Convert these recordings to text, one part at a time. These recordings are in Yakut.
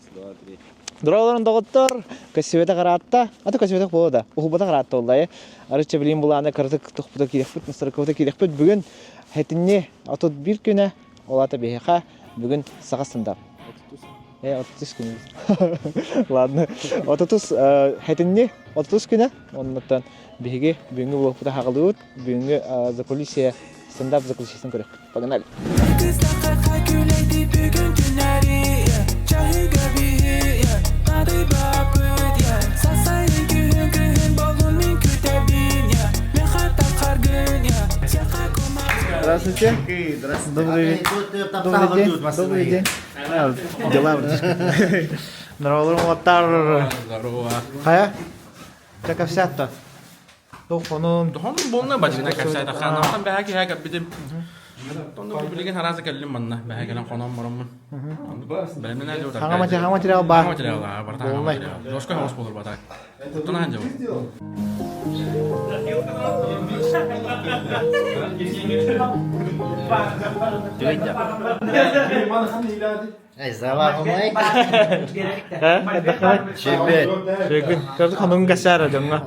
Раз, два, три. Дороолорун доҕоттор, көссүбэтэх ыраатта, аты көссүбэтэх буолуо да, уһулбатах ыраатта буолла. Арычча билим булааны кыратык тухпута киирэхпит, настарыкыбыта киирэхпит. Бүгүн хэтинни 31 күнэ, ол аата биһиэхэ бүгүн саха стендап. 33 күнү. Ладно. 33 хэтинни 33 күнэ. Оннуттан биһиги бүгүҥҥү блогпута хаҕалыыбыт. Бүгүҥҥү закулисье стендап закулисьетын көрүөхпүт. Погнали! Здравствуйте. Здравствуйте. Добрый день. Добрый день. Добрый день. Дела. Здорово, Здорово. Хая? Как овсят-то? Тохонун. Дохонун буолна бачына кэпсээтэ. Ханаптан бэһэ киһэ кэлбитим. Онно билигин харааса кэллим манна. Бэһэ кэлэн хонон бараммын. Бэлэмнэнэ Хаҥа материал, материал баар. Материал баар, барта хаҥа материал. Жестко хаос болор батак. Туттан ахан жабы. Здравствуй. Шебет. Шегин. Көрдүк хонугун кэсээр дьоҥҥо.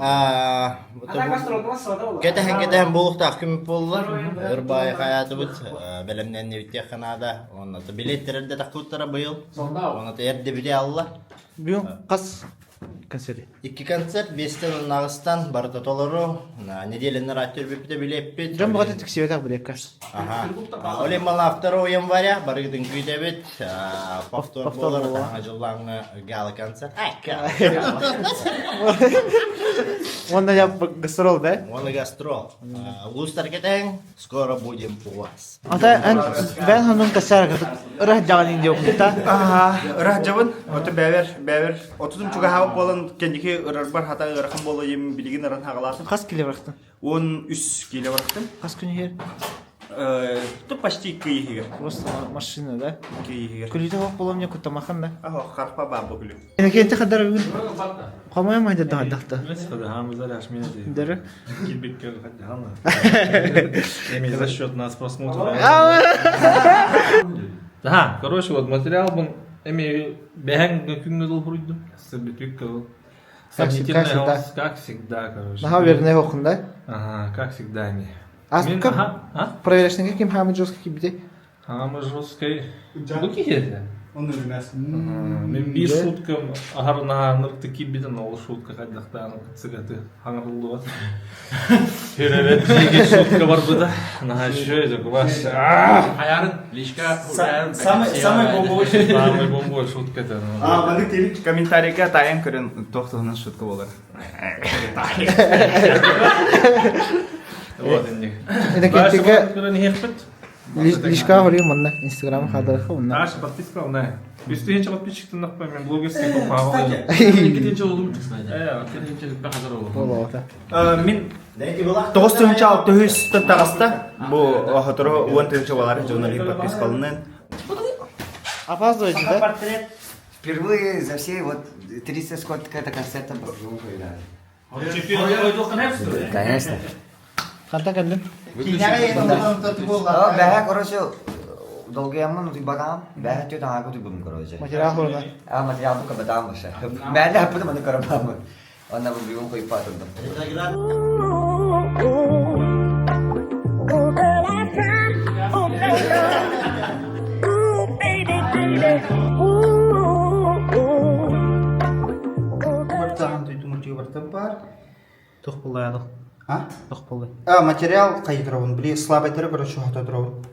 Кэтэһэн кэтэһэн буолуохтаах күммүт буоллар. Өр баайы хайаатыбыт бэлэмнэннибит наада. Онно билеттер эрдэ тахтуттара быйыл. Онно эрдэ били алла. Бүгүн хас концерт? Икки концерт биэстэн уоннаҕыстан барыта толору. Неделяны раттер бүппүтэ билиэппит. Дьон бөҕөтө тиксибэтэх билиэккэ. Ага. Оле мала 2 января барыгытын күүтэбит. Повтор буолар таҥа дьыллааҥҥа гала концерт. Уонна я гастрол, да? Уонна гастрол. Улуустар кэтэҥ, скоро будем у вас. Ата эн бэн ханын касар ырах жаҕан диэхпита. Аха, ырах жабын. Ото бэвер, бэвер. Отутум чугаһаабыт буолан кэнники ырарбар хата ыарахан буола диэн билигин ыран хаҕалаатым. Хас киле барахтын? 13 киле барахтым. Хас күн иһэр? Э, почти кыйыһыгар. Просто машина, да? Кыйыһыгар. Күлүтэ хоқ болом не куттамахан да. Ахо, харпа баа бу күлү. Энекенте хадар бүгүн. Хомойом хайда дахта. Дөрү. За счет нас просмотров. Да, короче, вот материал был, эми бэһэн күҥҥэ дыл хуруйдум. Сырбитүк кыл. Как всегда. Как всегда, короче. Наха верный хохун, да? Ага, как всегда эми. А проверочный ким хамы жесткий кибите? Хамы жесткий. Бу киһи Он өлмәс. Мен биир шуткам аһарнаһааныр киирбитин ол шутка хайдахтаан цыгаты хаҥырыллыбат. Хүрэрэ тииги шутка барбыта. Наһаа үчүгэй дьокубас. Хаярын лишка Самый самый бомбовой Самый бомбовой шутка это. А, маннык тири комментарийга тайан көрөн туох туһунан шутка болар. Вот инник. Энекентиге Көрөн иһиэхпит. Лишка хорий манна Инстаграм хадырха онна. Наша подписка онна. Үстүһүнчэ подписчиктаннахпа мен блогерский попал. Иккитинчи олум кстати. Иккитинчи хазар олум. Болота. Мин тоҕус тыһыынча алта үс таҕыста. Бу хотору уон тыһыынча балар журналист подпискалынан. Опаздываете, да? Портрет. Впервые за все вот 300 сколько-то концертов вживую играли. Конечно. Ханта кэллим. Бэһэ, короче, долгуйаммын утуйбатаҕым. Бэһэ түөт аҥаарга утуйбутум, короче. Материал хуруна. А, материал бука батаҕым вообще. Мээлэ аппытым аны көрөбааммын. Онна бу бүгүн хуйпа турдум. Ooh, girl, I cry. Oh, baby. Ooh, baby, baby. Ooh, ooh. Ooh, girl. Тух буллай А? Тух буллай. А, материал хайдыровын, били слабайтары, короче, хатадыровын.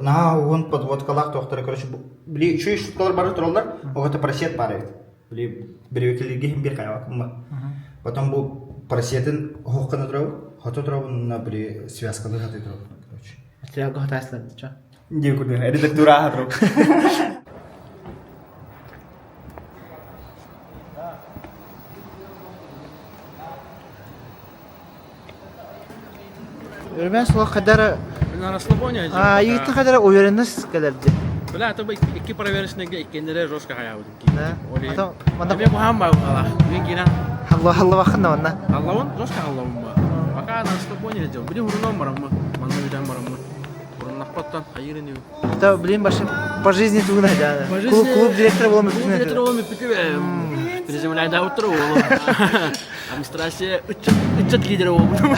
На уон подводкалах тохтары, короче, били үчүй шуткалар бары тураллар, оҕото просет бар эбит. Били биребекелерге бир хайабакымма. Потом бу просетин хоққана турабын, хото турабын, на били связканы хаты турабын, короче. Материалга хатаслар дича. Дии курдук, редактура хатырып. Өрмән сула кадара На расслабоне. А, егиттин кадара уверенность кэлэрди. Бля, это икки проверочныйга иккеннере жестко хаябытым. Да. Ата манна Мен кухам ба Мен кина. халла халла бахынна манна. Аллавын, жестко аллавын ба. Пока на расслабоне идем. Будем уруном бараммы. Манна бүтән бараммы. Уруннахпа. Оттон хайыр ини. Это, блин, по жизни тугуна да. Клуб, клуб директора буолан Клуб директора буолан бүппүтүм. Приземляйда утро буолу. Администрация ыччат лидера буолбутум.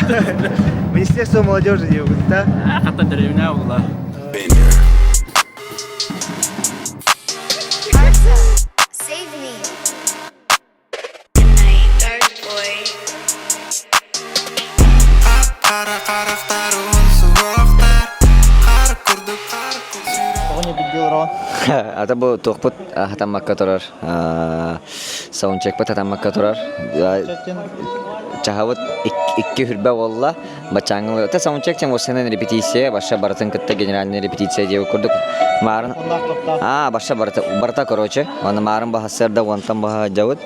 Министерство молодежи диэбит, да? Хаттан деревня буолла. Save me. Ата бу туохпут хатаммакка турар. Саундчекпыт хатаммакка турар. Чаһабыт икки хүрбэ буолла. Баччааҥҥы это саундчек тем уоссанан репетиция, баша барытын кытта генеральная репетиция диэбит курдук. Маарын А, баша барыта, барыта короче. Аны маарын баһасыарда уонтан баһа дьабыт.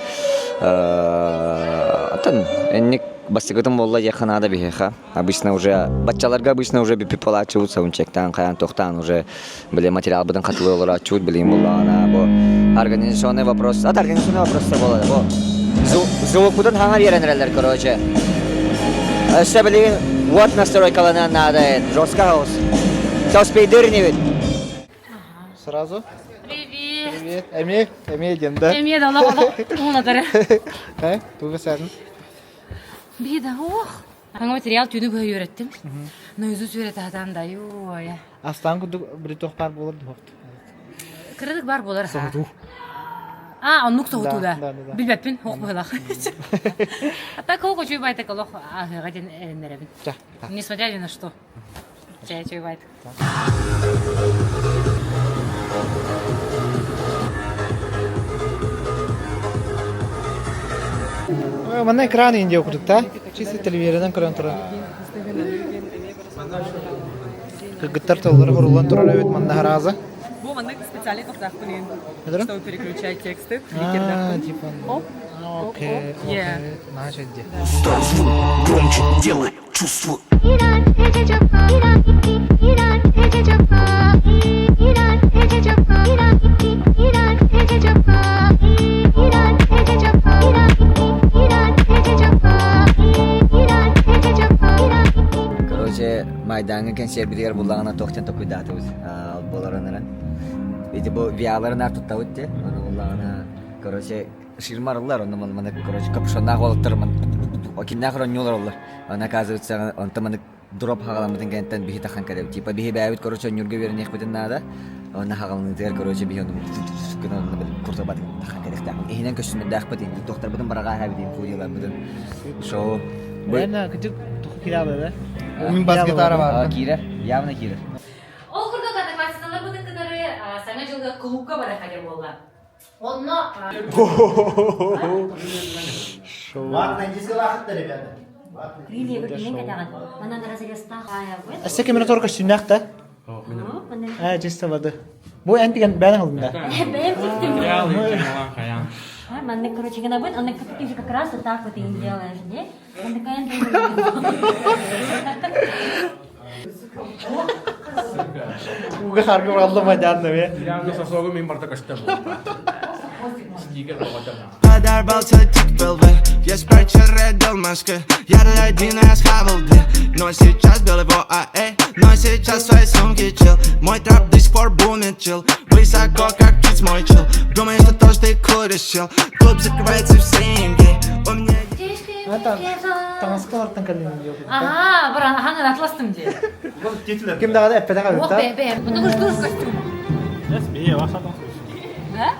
Атын энник бастакытын буолла диэххэ наада биһиэхэ. Обычно уже баччаларга обычно уже бүппүт буолааччыбыт саундчектаан хайаан тохтаан уже били материалбытын хатылыы олорооччубут билигин буоллаҕына бу организационный вопрос ат организационный вопрос буолла бу звукпутун хаҥар иэрэн эрэллэр короче өссө билигин вот настройкаланыан наада жестко хаус успейдыр инибит Сразу? Привет. Привет. Эми, эми диэн да? Эмиэ да олох олох уунатары. Э, туга сәдин? Бида ох. Аңа материал түүнү быһа үөрэттим. Наизусть үөрэтэ сатаан да, ой. Астаан курдук бритох бар буолар духовт. Кырадык бар буолар. Соһутуу. А, оннук соһутуу Да, да. да, да, да. Билбэппин, ох быһылах. А так ох үчүгэй байтак олох аһыаҕа диэн эрэннэрэбин. Ча. Несмотря ни на что. Чэ, үчүгэй байтак. Манна экран индия курдук та. Чисто телевизордан көрөн туран. Кыргыттар тыллары урулан турар эбит манна харааза. Бу маннык специальный тохтаахпын иһин, чтобы переключать тексты, А, типа. Оп, Окей, оп, окей. yeah. Значит, где? Громче делай, чувствую. Короче, Майдаҥҥа кэнсиэрбитигэр буллаҕына туох диэн толкуйдаатыбыт буоларын эрэн. Ити бу виаларын аар туттабыт диэн. Ону буллаҕына, короче, ширмарыллар, онно маны, короче, капюшоннаах уолаттар киннээх оронньуулар оллар. Оны оказывается, онтон маны дроп хаҕаламмытын кэнниттэн биһи тахан кэлэбит. Типа биһи бэйэбит, короче, онньуурга үөрэниэхпитин наада. Онно хаҕаланыытыгар, короче, биһи ону гына куртабатын тахан кэлиэхтээхпит. Иһинэн көстүмэрдээхпит, туохтарбытын бараҕаа эбитин, фудиларбытын. Шоу. Наверное, кыдык туху киралы да? Мин бас гитара бар. Киирэр, явно киирэр. Ол курдук одноклассницаларбытын кытары Саҥа дьылга кулуупка бара хадьа буолла. Онно Ладно, иди сылаахыттар, ребята. Өссө кемере торка сүннээх да? Э, чисто воды. Бу эн деген бэйэҥ ылдың да? Бэйэм тиктим. Хайаан. Маннык, короче, гынабын, онно ты же как раз вот так вот и делаешь, не? Он такая Уга харгы баралла майдаанна бе. Явно сосогу мин барта көстө буолла. Стикер Подорвался тик Я один, я схавал две Но сейчас белый во АЭ Но сейчас в своей сумке чил Мой трап до сих пор бумит чил Высоко, как птиц мой чил Думаешь, что то, что ты куришь, чил Клуб закрывается в семье У меня Таҥаска олортон кэллин Аха, баран хаҥан атластым дии. Ким даҕаны эппэтэх Ох, эбит бэ, бэ, потому что душ костюм. Да?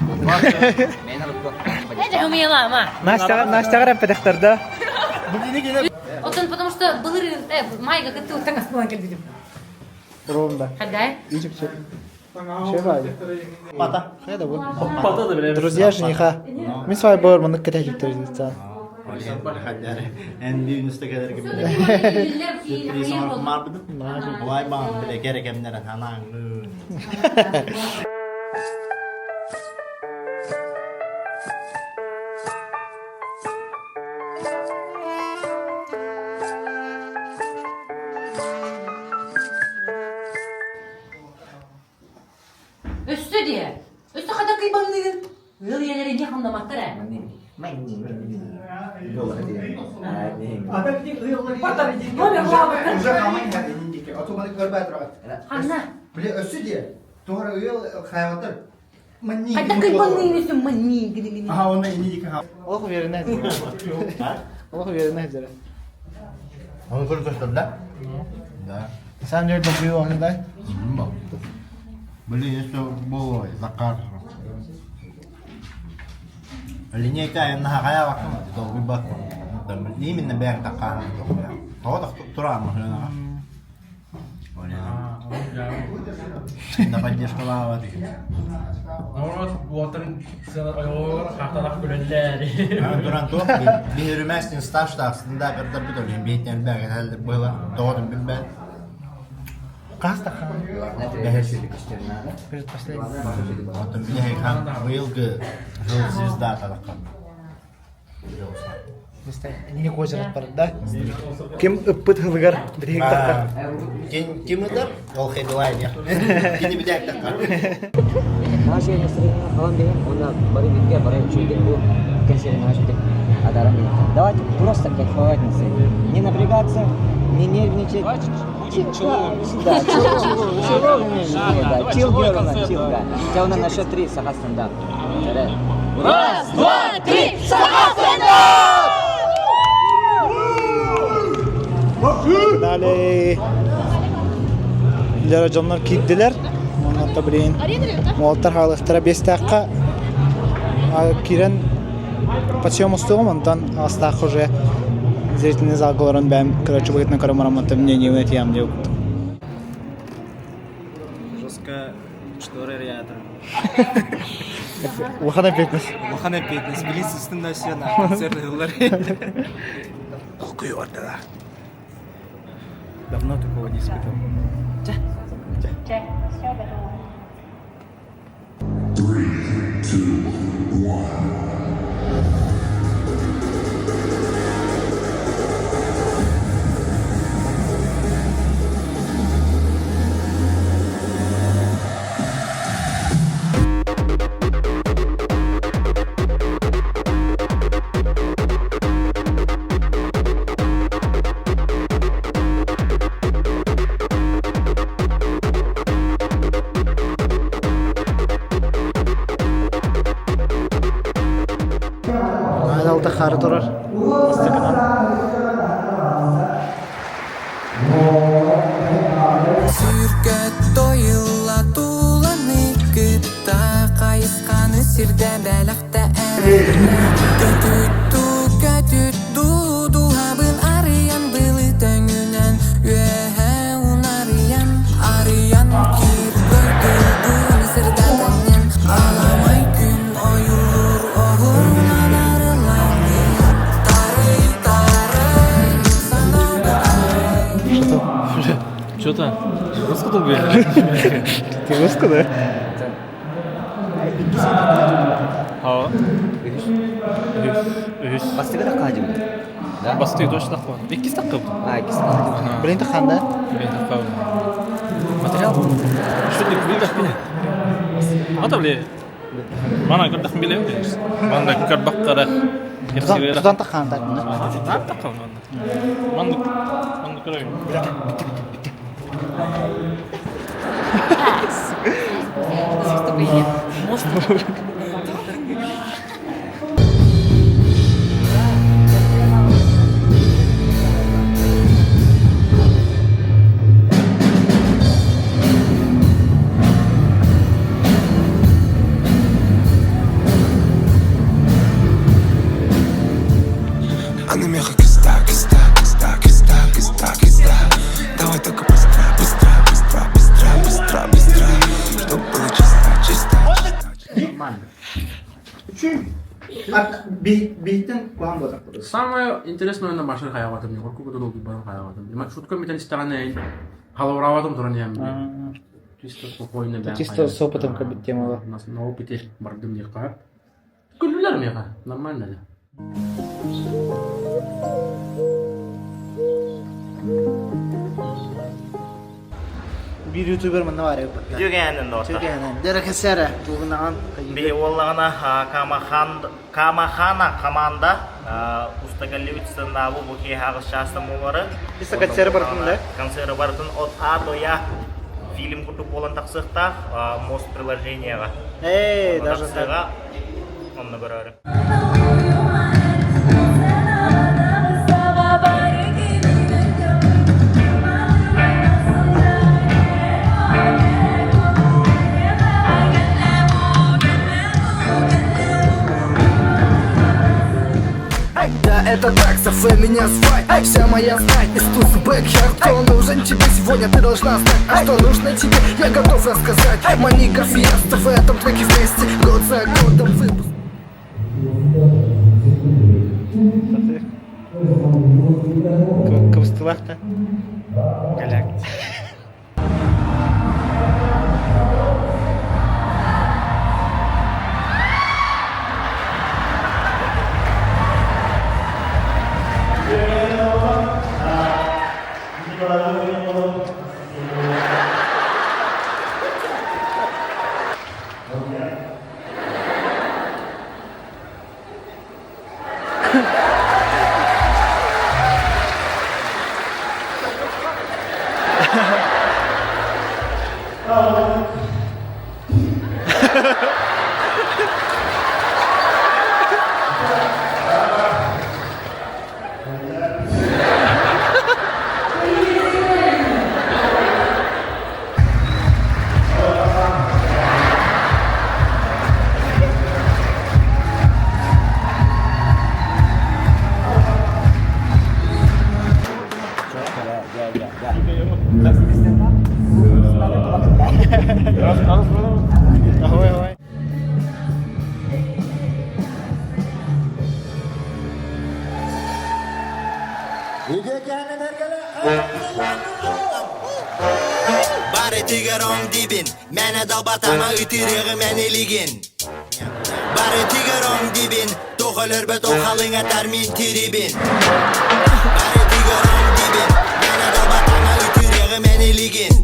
Это умела, ма. Настяҕа эппэтэхтэр да? Отон потому что былырыын майга кытты таҥас буолан кэлбитим. Ровно. Хагай. Пата. Друзья жениха. Мин свай бор мынык кэтэ життер Эн бүүнүстэ кэлэр Сюрприз оҥорбут Улай баан биле керек эмнерен ханааңнын. Өссө диэ. Өссө хата кыйбаҥныгын. Ыал ийэлэри не хамнаматтар ээ. Ханна? Били өссө диэ, туора ыал хайаҕатар. Хайда кыйбанныын манныы гини Аха, онно ини дики ха. Олох уверенный. Олох уверенный дьара. Оны көрдөстөр да? Да. Сам дьэр добуйу оны да? Блин, если было Захар. Линейка айаннаха хайа бакым, долгуй бакым. Именно бэйэҥ таккаан Тоҕо тураан машинаҕа. На поддержкалаабат Норуот уотарын ойоҕор хахталах күлэллэр. Туран туох биһирүмэстин стаж да кырдарбыт олин биһиттен бэгэ хәлдер была тоҕотун билбэт. Хас тахан? Бэһэс. Предпоследний. Оттон билэһи хан быйылгы жыл звезда талакка. Не козырат бар да. Ким ыппыт хылыгар бириһик таххар. Ким ытар? Ол хедлайнер. Кини бидээк таххар. Наша настроение халан деген, онда бары бирге бары үчүгэй бу концерт наша адарам Давайте просто кайфовать на сцене. Не напрягаться, не нервничать. Давайте будем чиловыми. Да, чил, чил, да, чил, чиловый чил, да. Тебя на счет три, саха стендап. Раз, два, три, саха стендап! Далее. Дьара дьоннор киирдилэр. Онно блин, уолаттар хаалыахтара биэстээххэ киирэн подсъем устугум, онтон астаах уже зрительный залга олорон бэйэм короче быһыытынан көрөн бараммын мнение этиям диye Жестко шторы рядом. Улахан эппиэтинэс. Улахан эппиэтинэс. Билин сыстын да все на концерт ыллар. Давно такого не испытывал. Чэ, все готово. Three, two, one. Алта хары турар. Астыкынан. Сүркөт тойылла туланы кытта хайысқаны сирде бәләхтә Көтүтту көтүтту духабын арыян былы төңүнен үөһэ унарыян арыян кир дойдубун сырдатанен аламай күн ойулур оһурунан арыланын тарый тарый санабытай Что-то жестко долго Ты русский, да? А? Үһүс. Бастыгы да хаадьыбыт. Да? Бастыгы точно такой. Иккис таккы. А, иккис таккы. Блин, тахан, да? Блин, таккы. Материал. Что ты билдах били? Ата били. Мана көрдөх билем. Манда көрбак кара. Тутан тахан так. Тутан таккы манда. Манда манда көрөйүн. Выступление. Мост. Она меха киста, киста, киста, киста, киста, киста. Давай только быстро, быстро, быстро, быстро, быстро, быстро. Чтоб было чисто, чисто, чисто. Биһиттен куһаҕан буолар. Самое интересное на машин хаябатым, не горку долгий барым хаябатым. Шутка метен стороны халавраватым туран ям. Чисто спокойно. Чисто с опытом как бы тема. У нас на опыте бардым не кап. Күлүлөр меха, нормально да. Бир ютубер манна бар Жүгәнен доста. Жүгәнен. Дәрәкәсәрә тугынаган. Би оллағына Камахана команда Устагаллевич сынабы бу хағыз часты мулары. Биса концерт бартын да? Концерт бартын от А до Я. фильм курдук буолан тахсыахтаах мост приложениеҕа. Эй, даже так. Онно көрөөрү. Да, это так, Софе меня звать Вся моя знать из туз бэкхер Кто нужен тебе сегодня, ты должна знать А что нужно тебе, я готов рассказать Маника Фиеста в этом треке вместе Год за годом выпуск Кыбыстылах да. Галяк. Бары тигером дибин, Мәне далбатама ытырыгы мәнелигин. Бары тигером дибин, Тоғалыр тоқалыңа тармин тирибин. Бары тигером дибин, Мәне далбатама ытырыгы мәнелигин.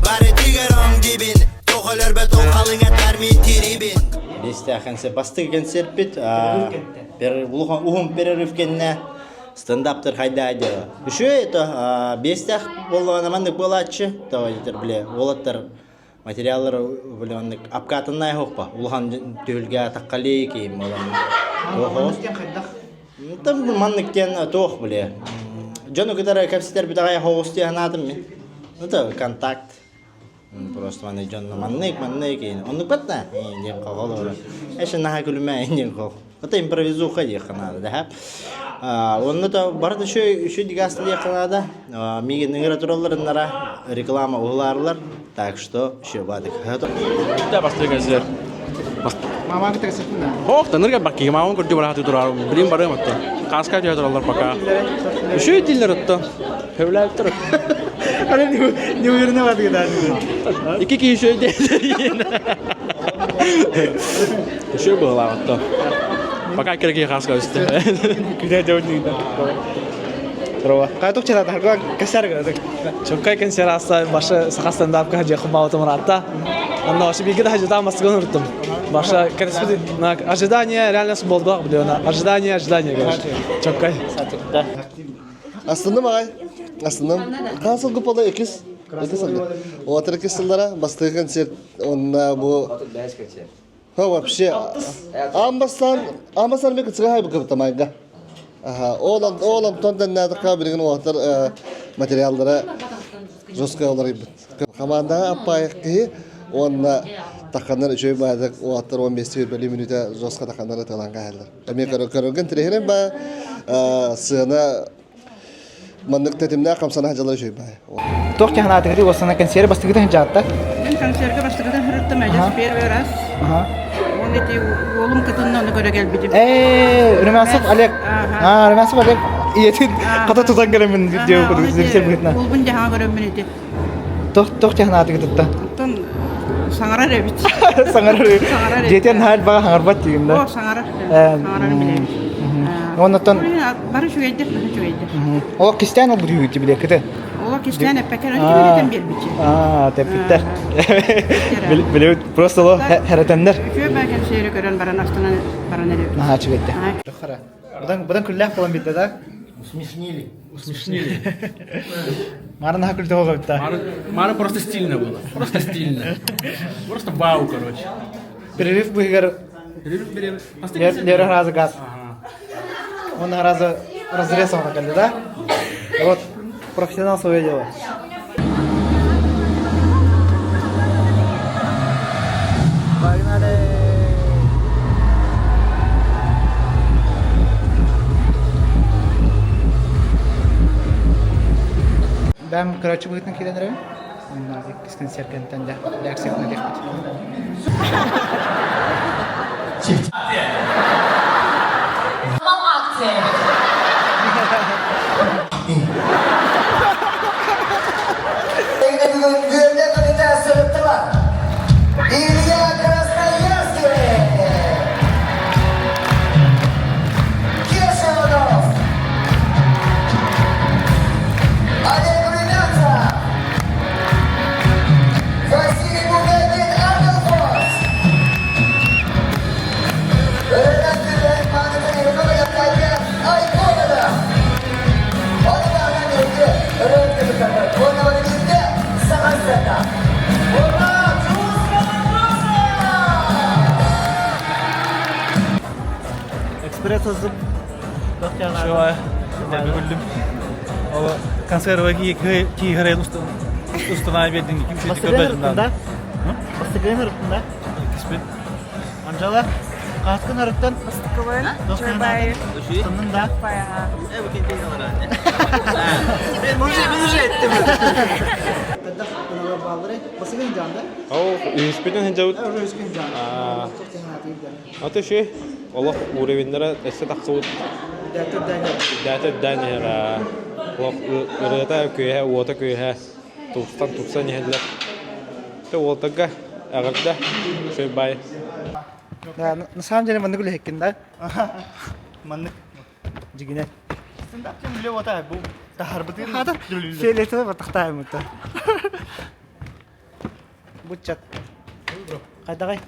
Бары тигером дибин, Тоғалыр тоқалыңа тармин тирибин. Бесте концерт, бастығы концерт бит, уһун перерыв кэннэ стендаптар хайда дела. Еще это бестях боллоҕуна маннык буолааччы, то бile уолаттар материаллар бile оннук обкатаннай хоқпа. Улахан түһүлгэ таққали киим болан. Там маннык диэн туох бile. Дьону кытары кэпсэтэр бүтэҕэй хоҕус диэн санаатым мин. Это контакт. Просто маны дьонно маннык маннык оннук батна диэн хоҕолоро. Эше наха күлүмэ диэн хох. Это импровизуха диэххэ наада да. Онно то барыта үшө үшө дигаста диэххэ наада. Миигин ыҥыра туралларыннара реклама уһулаарлар. Так что еще бадык. Да бастык концерт. Мама кытары сытын да. Ох, танырга бакки мамам көрдү барааты турар. Билим барым атты. Каска түһэ тураллар пока. Үшө диллер отто. Хөбләп тур. Аны не уверена бадык да. Ики киши Үшө была отто. Пока кереги хаска өстө. Күдә дәүнигдә. Здорово. Кайтып чыгат, харган кесәр гына. Чоккай консер аста башы саха стендапка же хумаутым ратта. Онно ошо биге да хажыта масыгын уртум. Баша на ожидание реальность болду билена. Ожидание, ожидание, короче. Чоккай. Астынным ағай. Астынным. Қан сыл группада икис. Икис сылда. Отыр икис сыллара бастығы концерт онна бу Ха вообще. Амбасан, амбасан бек цыга хайбы кыбыта майга. Аха, ол ол антон надыка билген отыр материалдары жестко олар ибит. Командаға аппайық киһи уонна таханнар үчүгэй баайдык уолаттар 15 мүнүүтэ жестко таханнар ытыалаан каһаллар. Эмиэ көрөргөн тириһирин ба сыана маннык тэтимнээх хамсана сылдьаллар үчүгэй баай. Туох тяхнаатыгыты уоссана консервы бастыгытын жаатта. Мен концертке бастыгытын хырыттым, әжес первый раз. Он эти уолум кытынна оны көрө келбитим. Э, Румянцев Олег. А, Румянцев Олег. Иетин ката тутан келемин диэу курдук зирсер быһытна. Уолбун жаһаҥа көрөммүн ити. Тох тох тяхнаатыгытытта. Оттон саҥарар эбит. Саҥарар. Саҥарар эбит. Дьиэтин наһаа элбэҕи хаҥарбат диигин да. О, саҥарар. Саҥарарын билэбит. Оннуттан Бары үчүгэйдэр, бары үчүгэйдэр. Ол кистээн ол бүтүүгүт билиэккитэ. Ола кистээн эппэккэр өлтүбүтэн биэрбичи. Аа, тэппиттэр. Билебит просто ло хәрэтэннэр. Үчүгэй баа кэнсиэри көрөн баран астынан баран эрэ. Наһаа үчүгэйдэ. Быдан быдан күллээх буолан билдэ да. Усмешнили. Смешнее. Марын аха күлтэ хоҕойбута. Мары просто стильно было. Просто стильно. Просто вау, короче. Перерыв быһыгар Лера разы газ. Он разы разрез он кэллэ, да? Вот профессионал свое дело. Погнали! Бэм короче быһытын киирэн эрэбин. Онно иккис концерт кэнтэн да реакциятын диэхпит. Илья Красноярский! Кеша Иванов! Олег Румянцев! Василий Бугайдин Ангелфос! Экспресс азып Шуа, бүгүллүм. Ол консерва киһирен устунай бердин Бастыгын да? Бастыгын ырыттын да? Киспит. Анжела, қаскын ырыттын? Бастыкыбын, Чойбай. Тыннын да? Мен уже еттим. Бастыгын жанды? Ол үһүспүтүн ханжабыт. Уже үскүн жанды. Аты ши, олох уровеннара эссе тахсыбыт. Дәтер дән Олох ырыата күйэ, уота күйэ, тупсан тупсан иһэллэр. Те уолтарга эҕэрдэ, шөй бай. Да, на самом деле маннык үлэһиккин да? Маннык. Дьигинэ. Стендаптен биле ота бу тахарбытын. Фиолетовый батахтаайым утта. Буччат. Хайдагай?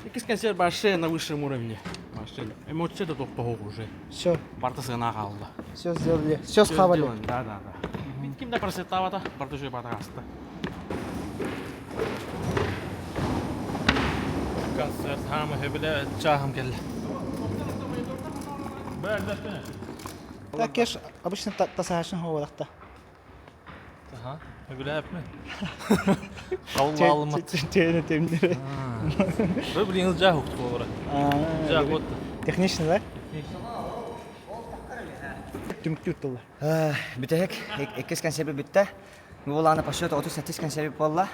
Иккис концерт вообще на высшем уровне. Вообще. Эмоция да тоқтоқ уже. Все. Барта сына қалды. Все сделали. Все схавали. Да, да, да. Ким да просветавата, барта же бата аста. Концерт хамы хөбүлэ чахым келли. Так, кеш обычно тасахашын ховалақта. Аха, хөбүлэ әпме. Кабыл алымат. Тейні темдері. Бу билин жах укту болора. Жах вот. Технично, да? Түмүктүү тула. Бүтэһик, иккис консерви бүтте. Бу булааны по счету 38 консерви буолла.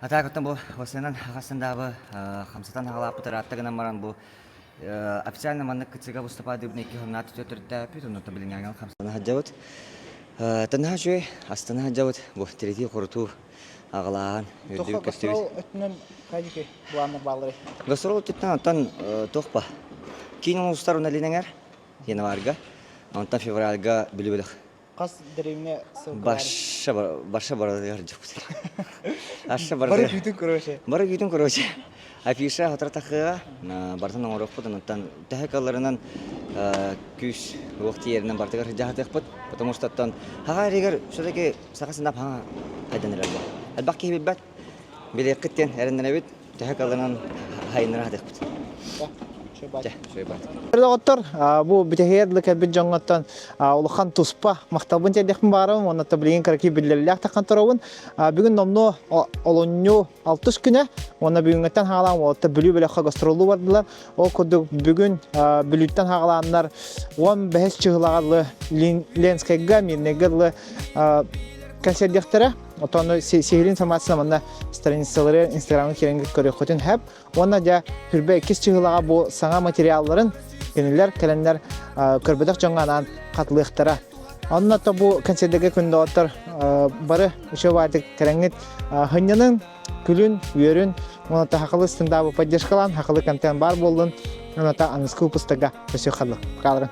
А так оттон бу осынан хасындаабы хамсатан хагалааппыт ыраатта гынан баран бу официально маннык кыцыга выступадыбын икки хомнаат төтөрдө бүт онно билиңаҥал хамсана хаджабыт. Тanaha жуй, астана хаджабыт бу тирети хоруту агалаан Тоха үрдүк көстүбүт. гастрол өтүнөн хайдики планнар баалары. Гастрол түттен оттон тохпа. Кийин улустар уналинеңер январга, онтон февральга бүлүбөлөх. Қас деревне ссылка бар. Баша баша барадыгар жок. Аша Бары барадыгар. күтүн короче. Бары күтүн короче. Афиша хатратахыга бартан оңорохпут, онтон тэхэкаларынан күс уақыт еринен бартыгар жахатыхпыт, потому что оттон хага ригер все-таки сакасында хага хайданырар бу. Албак киһи билбэт. Билиэккиттен эренненебит, тэхэкаларынан хайыннара хатыхпыт. Чэ, шөй бат. Доҕоттор, бу бүтэһиэр кэлбит дьоҥҥоттон улахан туспа махталбын тиэрдиэхпин баарым, уонна билигин кыракый биллэрилээх таххан туробун. Бүгүн номнуо олунньу алтыс күнэ, уонна бүгүҥҥэттэн хаалаан уолаттар Бүлүү бөлөххө гастроллуу бардылар. Ол курдук бүгүн Бүлүүттэн хаалааннар 15 чыһылаҕа Ленскайга, Мирнэйгэ дылы концерт Отону сиһилии информация манна страницалары Инстаграмы киирэн көрүөххүтүн сөп. Уонна дьэ хүрбэ иккис чыһылаҕа бу саҥа материалларын кинилэр кэлэннэр көрбөтөх дьоҥҥо анаан хатылыахтара. Онно то бу концердергэ күндоҕоттор бары үчүгэй кэрэҥҥит хынньанын, күлүн, үөрүн, уонна хакалы стендабы поддержкалаан, хакалы контент бар буоллун, уонна аныскы выпустарга өсө харлы. Калырын.